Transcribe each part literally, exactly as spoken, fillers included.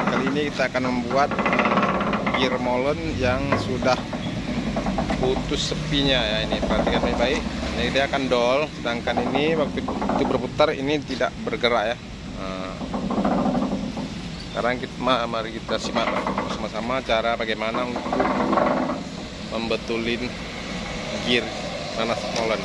Kali ini kita akan membuat, eh, gear molen yang sudah putus sepinya ya ini. Perhatikan baik-baik. Ini dia akan dol, sedangkan ini waktu itu berputar ini tidak bergerak ya. Nah, sekarang kita, ma-, mari kita simak bersama-sama cara bagaimana untuk membetulin gear nanas molen.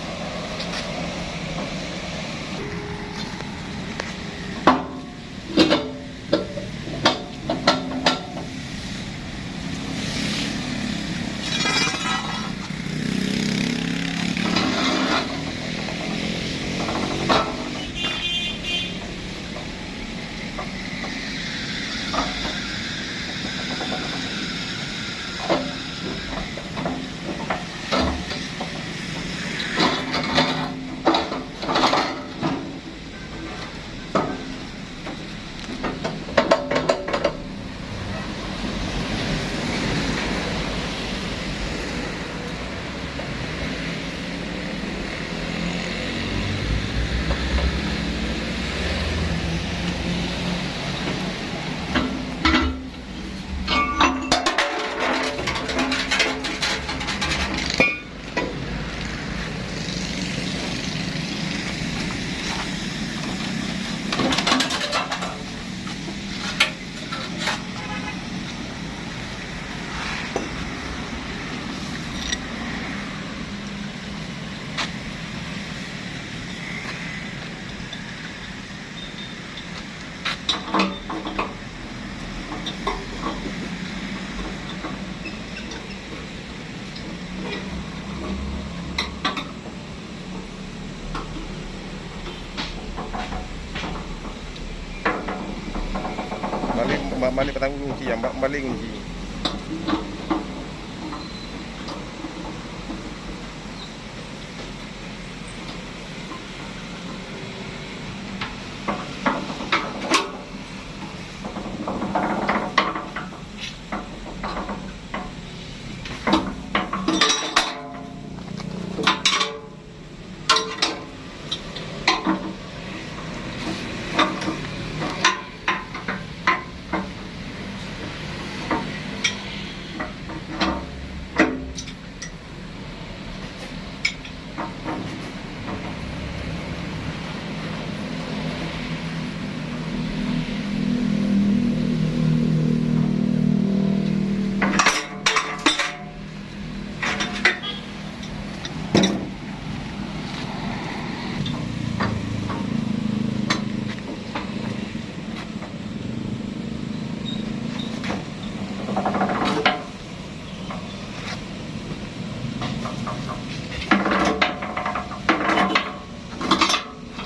Balik, ba-, balik patang kunci, ya, ba-, balik kunci.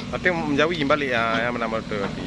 Berarti menjauhi balik ya, yang mana motor tadi.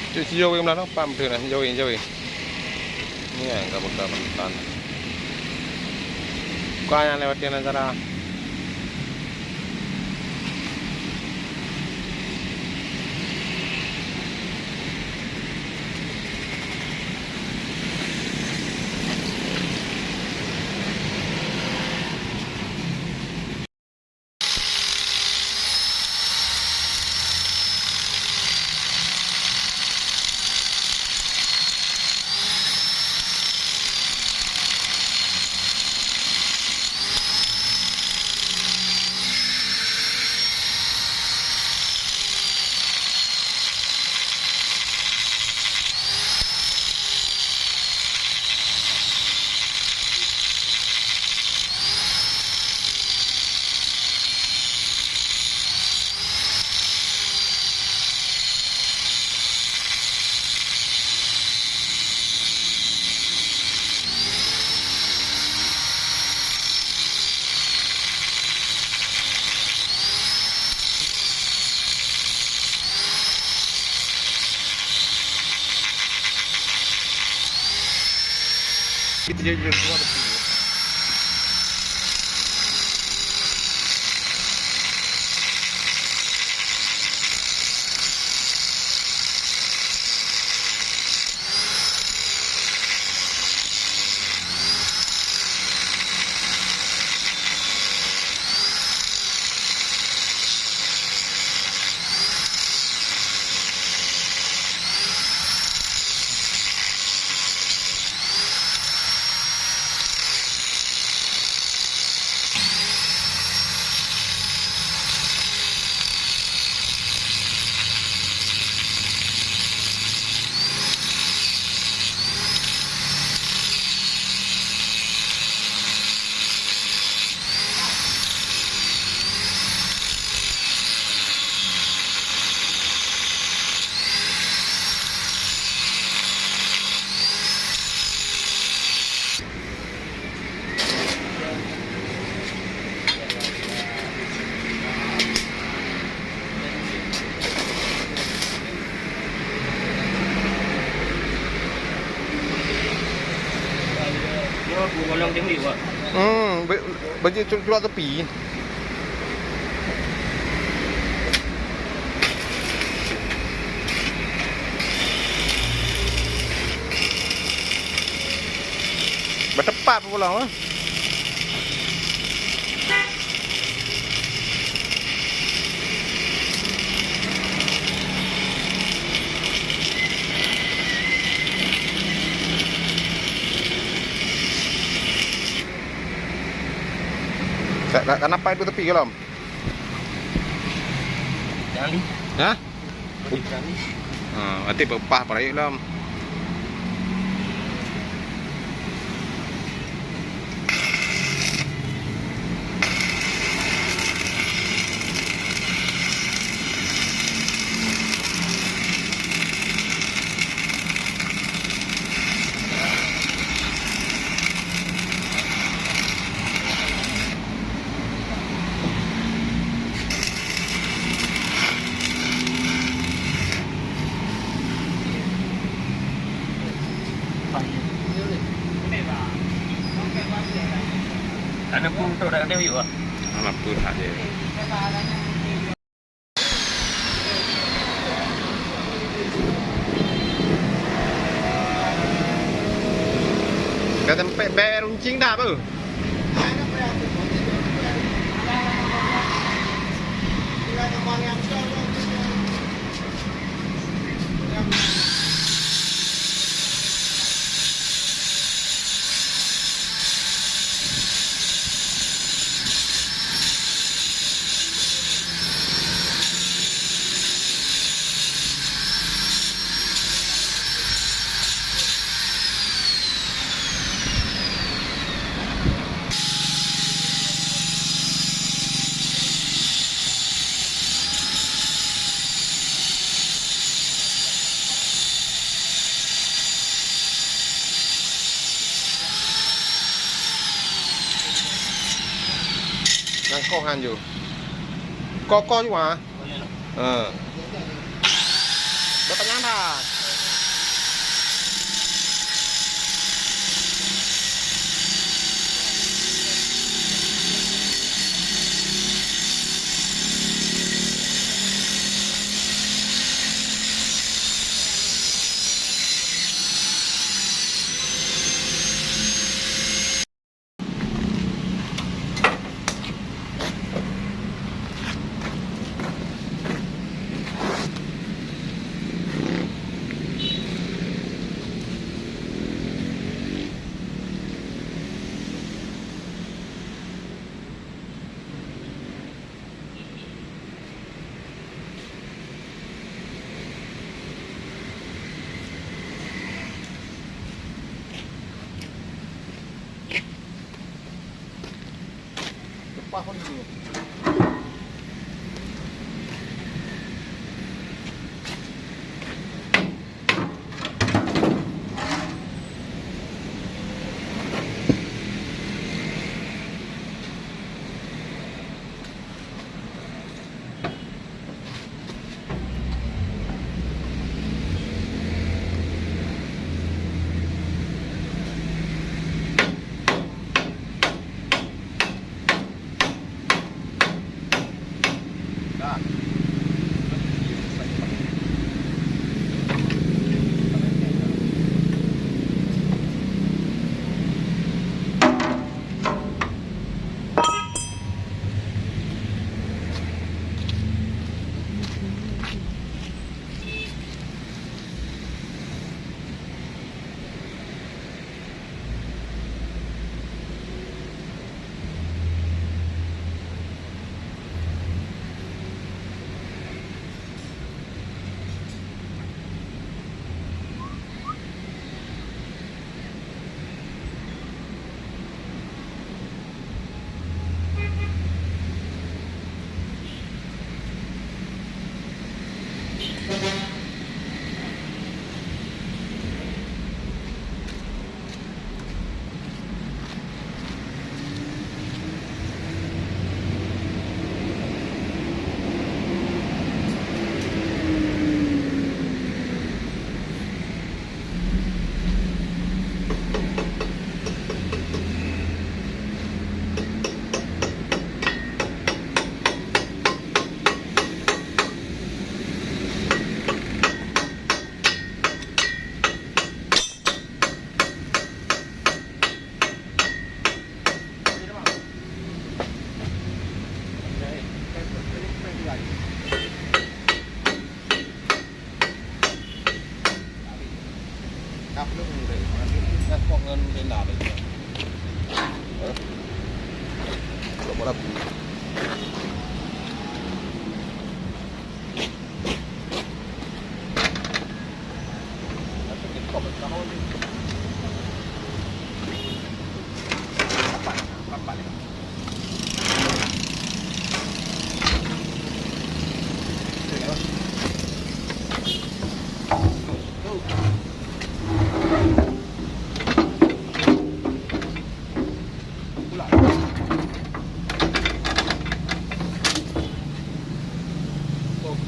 Cuk, si Jowi meunan, pam tu nah, Jowi, Jowi. Ni kan, ka buka rentan. Bukan yang lewat dia acara. Hmm, be-, bajèe cu-, curak tepi. Bateupat pih pulang, eh. Ka, ka, ka na pai dua tepi ka lom? Jangan di. Hah? Boleh berani. Ha, nanti beupah peurayeuk lom. Ana pun tok dak ada yuk ah. Ana pun ada. Ka sampai bayar runcing dah apa? Nangkoh han ju. Koh-koh ju ha. Ha. Dah tanyang dah. Lepas pun gitu.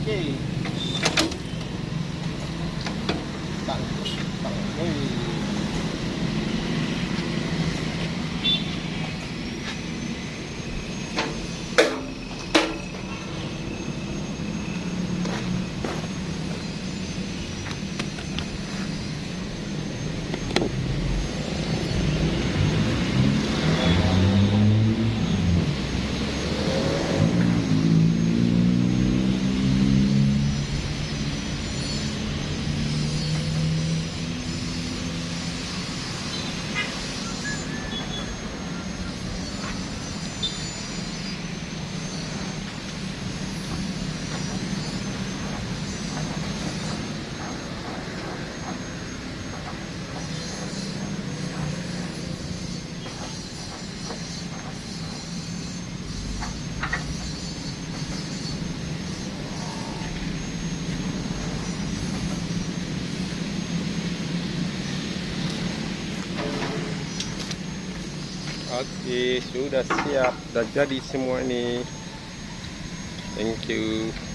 Oke. Tang, tang. Hei. Oke, sudah siap, sudah jadi semua ini. Thank you.